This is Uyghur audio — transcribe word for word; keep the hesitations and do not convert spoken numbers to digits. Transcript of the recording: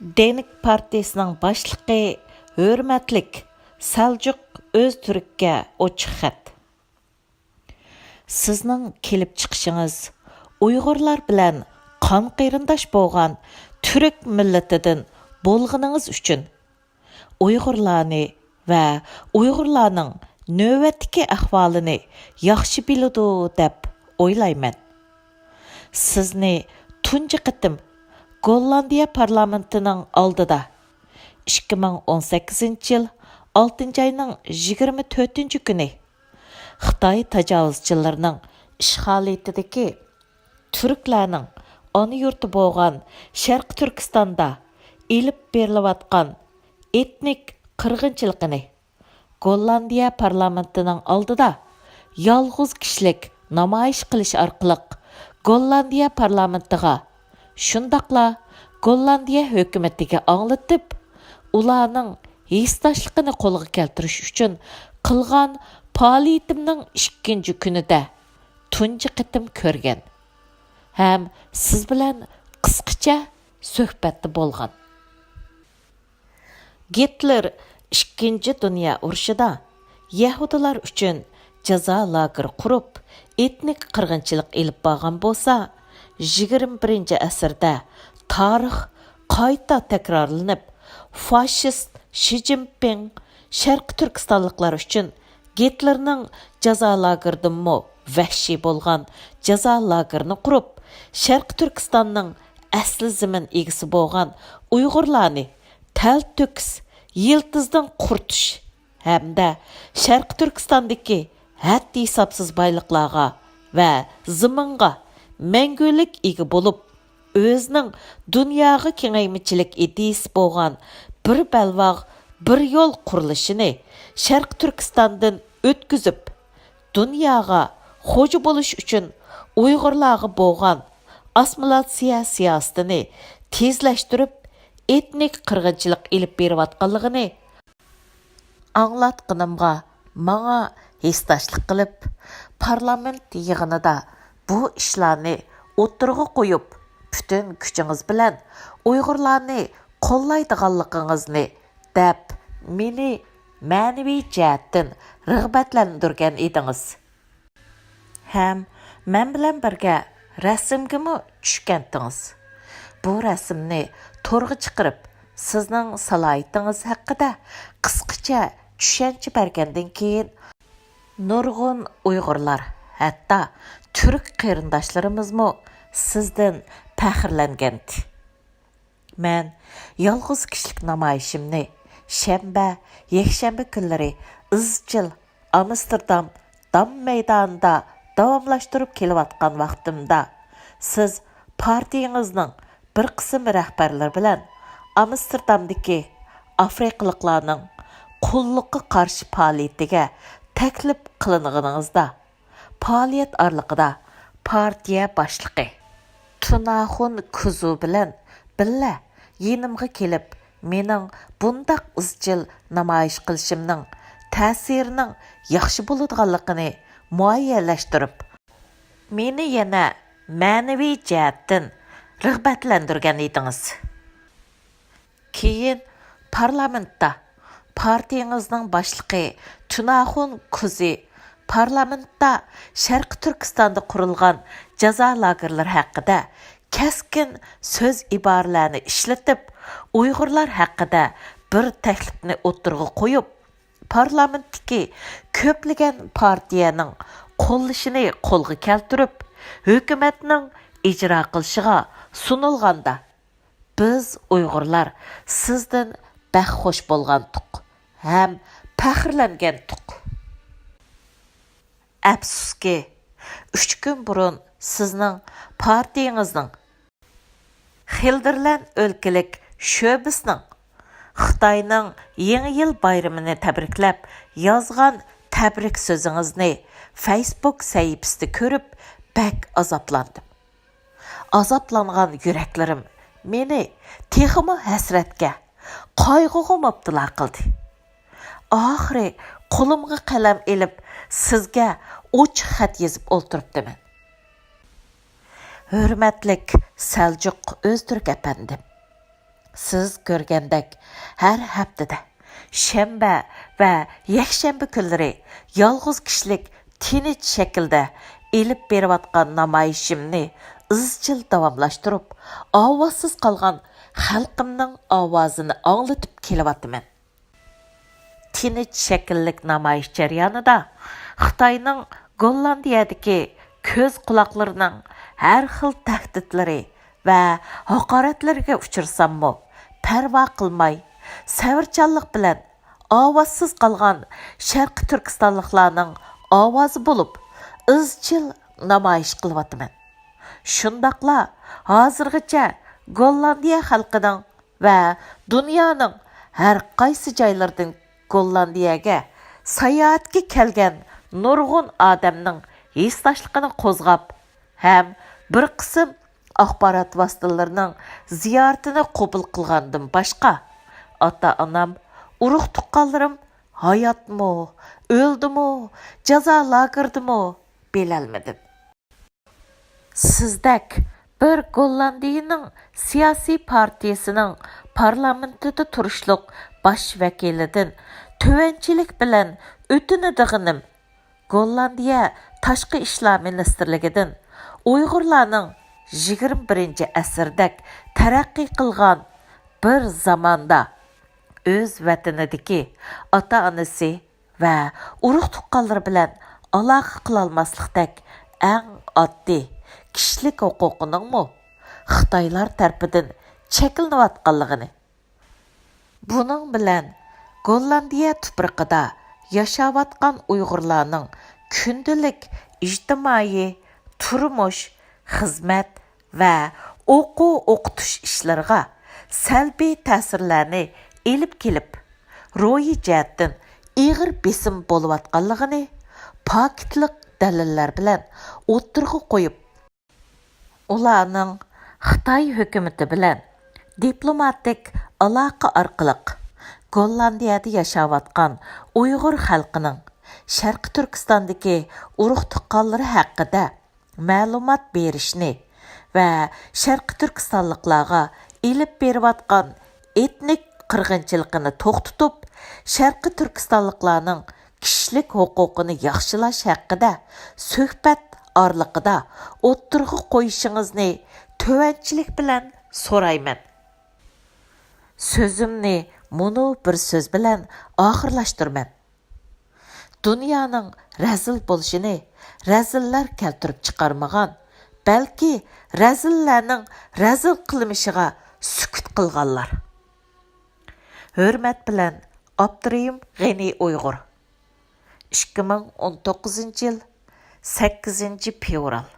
دېنك پارتىيىسىنىڭ باشلىقى، ھۆرمەتلىك سەلجۇق ئۆزتۈرككە ئوچۇق خەت. سىزنىڭ كېلىپ چىقىشىڭىز ئۇيغۇرلار بىلەن قان قېرىنداش بولغان تۈرك مىللىتىدىن بولغىنىڭىز ئۈچۈن ئۇيغۇرلارنى ۋە ئۇيغۇرلارنىڭ نۆۋەتتىكى ئەھۋالىنى ياخشى بىلىدۇ دەپ ئويلايمەن. سىزنى تۇنجى قېتىم گوللاندىيە پارلامېنتىنىڭ ئالدىدا ئىككى مىڭ ئون سەككىزىنچى يىل ئالتىنچى ئاينىڭ يىگىرمە تۆتىنچى كۈنى خىتاي تاجاۋۇزچىلىرىنىڭ ئىشغالىيىتىدىكى تۈركلەرنىڭ ئانا يۇرتى بولغان شەرقىي تۈركىستاندا ئېلىپ بېرىلىۋاتقان ئېتنىك قىرغىنچىلىقىنى گوللاندىيە پارلامېنتىنىڭ ئالدىدا يالغۇز كىشىلىك نامايىش قىلىش ئارقىلىق گوللاندىيە پارلامېنتىغا، شۇنداقلا گوللاندىيە ھۆكۈمىتىگە ئاڭلىتىپ، ئۇلارنىڭ ھېسداشلىقىنى قولغا كەلتۈرۈش ئۈچۈن قىلغان پائالىيىتىمنىڭ ئىككىنچى كۈنىدە تۇنجى قېتىم كۆرگەن ھەم سىز بىلەن قىسقىچە سۆھبەتتە بولغان. گىتلېر ئىككىنچى دۇنيا ئۇرۇشىدا يەھۇدىيلار ئۈچۈن جازا لاگېرى قۇرۇپ، ئېتنىك قىرغىنچىلىق ئېلىپ بارغان بولسا، يىگىرمە بىرىنچى ئەسىردە تارىخ قايتا تەكرارلىنىپ، فاشىست شى جىنپىڭ شەرقىي تۈركىستانلىقلار ئۈچۈن گىتلېرنىڭ جازا لاگېرىدىنمۇ ۋەھشىي بولغان جازا لاگېرىنى قۇرۇپ، شەرقىي تۈركىستاننىڭ ئەسلى زېمىن ئىگىسى بولغان ئۇيغۇرلارنى تەلتۆكۈس يىلتىزدىن قۇرۇتۇش ھەمدە شەرقىي تۈركىستاندىكى ھەددى-ھېسابسىز بايلىقلارغا ۋە زېمىنغا مەڭگۈلۈك ئىگە بولۇپ، ئۆزىنىڭ دۇنياغا كېڭەيمىچىلىك ئىدىيىسى بولغان بىر بەلباغ، بىر يول قۇرۇلۇشىنى شەرقىي تۈركىستاندىن ئۆتكۈزۈپ، دۇنياغا خوجا بولۇش ئۈچۈن ئۇيغۇرلارغا بولغان ئاسسىمىلياتسىيە سىياسىتىنى تېزلەشتۈرۈپ، ئېتنىك قىرغىنچىلىق ئېلىپ بېرىۋاتقانلىقىنى ئاڭلاتقىنىمغا ماڭا ھېسداشلىق قىلىپ، پارلامېنت يىغىنىدا بۇ ئىشلارنى ئوتتۇرىغا قويۇپ، پۈتۈن كۈچىڭىز بىلەن ئۇيغۇرلارنى قوللايدىغانلىقىڭىزنى دەپ، مېنى مەنىۋى جەھەتتىن رىغبەتلەندۈرگەن ئىدىڭىز. ھەم مەن بىلەن بىرگە رەسىمگىمۇ چۈشكەنتىڭىز. بۇ رەسىمنى تورغا چىقىرىپ، سىزنىڭ سالاھىيىتىڭىز ھەققىدە قىسقىچە چۈشەنچە بەرگەندىن كېيىن، نۇرغۇن ئۇيغۇرلار، ھەتتا تۈرك قېرىنداشلىرىمىزمۇ سىزدىن پەخىرلەنگەنتى. مەن يالغۇز كىشىلىك نامايىشىمنى شەنبە، يەكشەنبە كۈنلىرى ئىزچىل ئامستېردام دام مەيدانىدا داۋاملاشتۇرۇپ كېلىۋاتقان ۋاقتىمدا، سىز پارتىيىڭىزنىڭ بىر قىسىم رەھبەرلىرى بىلەن ئامستېردامدىكى ئافرىقىلىقلارنىڭ قۇللۇققا قارشى پائالىيىتىگە تەكلىپ قىلىنغىنىڭىزدا، پائالىيەت ئارىلىقىدا پارتىيە باشلىقى تۇناخۇن كۇزۇ بىلەن بىللە يېنىمغا كېلىپ، مېنىڭ بۇنداق ئىزچىل نامايىش قىلىشىمنىڭ تەسىرىنىڭ ياخشى بولىدىغانلىقىنى مۇئەييەنلەشتۈرۈپ، مېنى يەنە مەنىۋى جەھەتتىن رىغبەتلەندۈرگەن ئىدىڭىز. كېيىن پارلامېنتتا پارتىيىڭىزنىڭ باشلىقى تۇناخۇن كۇزى پارلامېنتتا شەرقىي تۈركىستاندا قۇرۇلغان جازا لاگېرلىرى ھەققىدە كەسكىن سۆز ئىبارىلەرنى ئىشلىتىپ، ئۇيغۇرلار ھەققىدە بىر تەكلىپنى ئوتتۇرىغا قويۇپ، پارلامېنتتىكى كۆپلىگەن پارتىيەنىڭ قوللىشىنى قولغا كەلتۈرۈپ، ھۆكۈمەتنىڭ ئىجرا قىلىشىغا سۇنۇلغاندا، بىز ئۇيغۇرلار سىزدىن بەك خوش بولغانتۇق ھەم پەخىرلەنگەنتۇق. ئەپسۇسكى، ئۈچ كۈن بۇرۇن سىزنىڭ پارتىيىڭىزنىڭ خىلدىرلەن ئۆلكىلىك شۆبىسىنىڭ خىتاينىڭ يېڭى يىل بايرىمىنى تەبرىكلەپ يازغان تەبرىك سۆزىڭىزنى فەيسبۇك سەھىپىسىدە كۆرۈپ، بەك ئازابلاندىم. ئازابلانغان يۈرەكلىرىم مېنى تېخىمۇ ھەسرەتكە، قايغۇغا مۇپتىلا قىلدى. ئاخىرى قولۇمغا قەلەم ئېلىپ، سىزگە ئوچۇق خەت يېزىپ ئولتۇرۇپتىمەن. ھۆرمەتلىك سەلجۇق ئۆزتۈرك ئەپەندىم، سىز كۆرگەندەك، ھەر ھەپتىدە شەنبە ۋە يەكشەنبە كۈنلىرى يالغۇز كىشىلىك تىنچ شەكىلدە ئېلىپ بېرىۋاتقان نامايىشىمنى ئىزچىل داۋاملاشتۇرۇپ، ئاۋازسىز قالغان خەلقىمنىڭ ئاۋازىنى ئاڭلىتىپ كېلىۋاتىمەن. تىنچ شەكىللىك نامايىش جەريانىدا خىتاينىڭ گوللاندىيەدىكى كۆز-قۇلاقلىرىنىڭ ھەر خىل تەھدىتلىرى ۋە ھاقارەتلىرىگە ئۇچرىساممۇ پەرۋا قىلماي، سەۋرچانلىق بىلەن ئاۋازسىز قالغان شەرقىي تۈركىستانلىقلارنىڭ ئاۋازى بولۇپ، ئىزچىل نامايىش قىلىۋاتىمەن. شۇنداقلا ھازىرغىچە گوللاندىيە خەلقىنىڭ ۋە دۇنيانىڭ ھەر قايسى جايلىرىدىن گوللاندىيەگە ساياھەتكە كەلگەن نۇرغۇن ئادەمنىڭ ھېسداشلىقىنى قوزغاپ ھەم بىر قىسىم ئاخبارات ۋاسىتىلىرىنىڭ زىيارىتىنى قوبۇل قىلغاندىن باشقا، ئاتا-ئانام، ئۇرۇق-تۇغقانلىرىم ھاياتمۇ، ئۆلدىمۇ، جازا لاگېرىدىمۇ بىلەلمىدىم. سىزدەك بىر گوللاندىيىنىڭ سىياسىي پارتىيىسىنىڭ پارلامېنتىدا تۇرۇشلۇق باش ۋەكىلىدىن تۆۋەنچىلىك بىلەن ئۆتۈنىدىغىنىم، گوللاندىيە تاشقى ئىشلار مىنىستىرلىكىدىن ئۇيغۇرلارنىڭ يىگىرمە بىرىنچى ئەسىردەك تەرەققىي قىلغان بىر زاماندا ئۆز ۋەتىنىدىكى ئاتا-ئانىسى ۋە ئۇرۇق-تۇغقانلىرى بىلەن ئالاقە قىلالماسلىقتەك ئەڭ ئاددىي كىشىلىك ھوقۇقىنىڭمۇ خىتايلار تەرىپىدىن چەكلىنىۋاتقانلىقىنى، بۇنىڭ بىلەن گوللاندىيە تۇپرىقىدا ياشاۋاتقان ئۇيغۇرلارنىڭ كۈندىلىك ئىجتىمائىي، تۇرمۇش، خىزمەت ۋە ئوقۇ-ئوقۇتۇش ئىشلىرىغا سەلبىي تەسىرلەرنى ئېلىپ كېلىپ، روھىي جەھەتتىن ئېغىر بېسىم بولۇۋاتقانلىقىنى پاكىتلىق دەلىللەر بىلەن ئوتتۇرىغا قويۇپ، ئۇلارنىڭ خىتاي ھۆكۈمىتى بىلەن دىپلوماتىك ئالاقە ئارقىلىق گوللاندىيەدە ياشاۋاتقان ئۇيغۇر خەلقىنىڭ شەرقىي تۈركىستاندىكى ئۇرۇق-تۇغقانلىرى ھەققىدە مەلۇمات بېرىشنى ۋە شەرقىي تۈركىستانلىقلارغا ئېلىپ بېرىۋاتقان ئېتنىك قىرغىنچىلىقىنى توختىتىپ، شەرقىي تۈركىستانلىقلارنىڭ كىشىلىك ھوقۇقىنى ياخشىلاش ھەققىدە سۆھبەت ئارىلىقىدا ئوتتۇرىغا قويۇشىڭىزنى تۆۋەنچىلىك بىلەن سورايمەن. سۆزۈمنى مۇنۇ بىر سۆز بىلەن ئاخىرلاشتۇرىمەن. دۇنيانىڭ رەزىل بولۇشىنى رەزىللەر كەلتۈرۈپ چىقارمىغان، بەلكى رەزىللەرنىڭ رەزىل قىلمىشىغا سۈكۈت قىلغانلار. ھۆرمەت بىلەن، ئابدۇرېھىم غېنى ئۇيغۇر. ئىككى مىڭ ئون توققۇزىنچى يىل، سەككىزىنچى فېۋرال.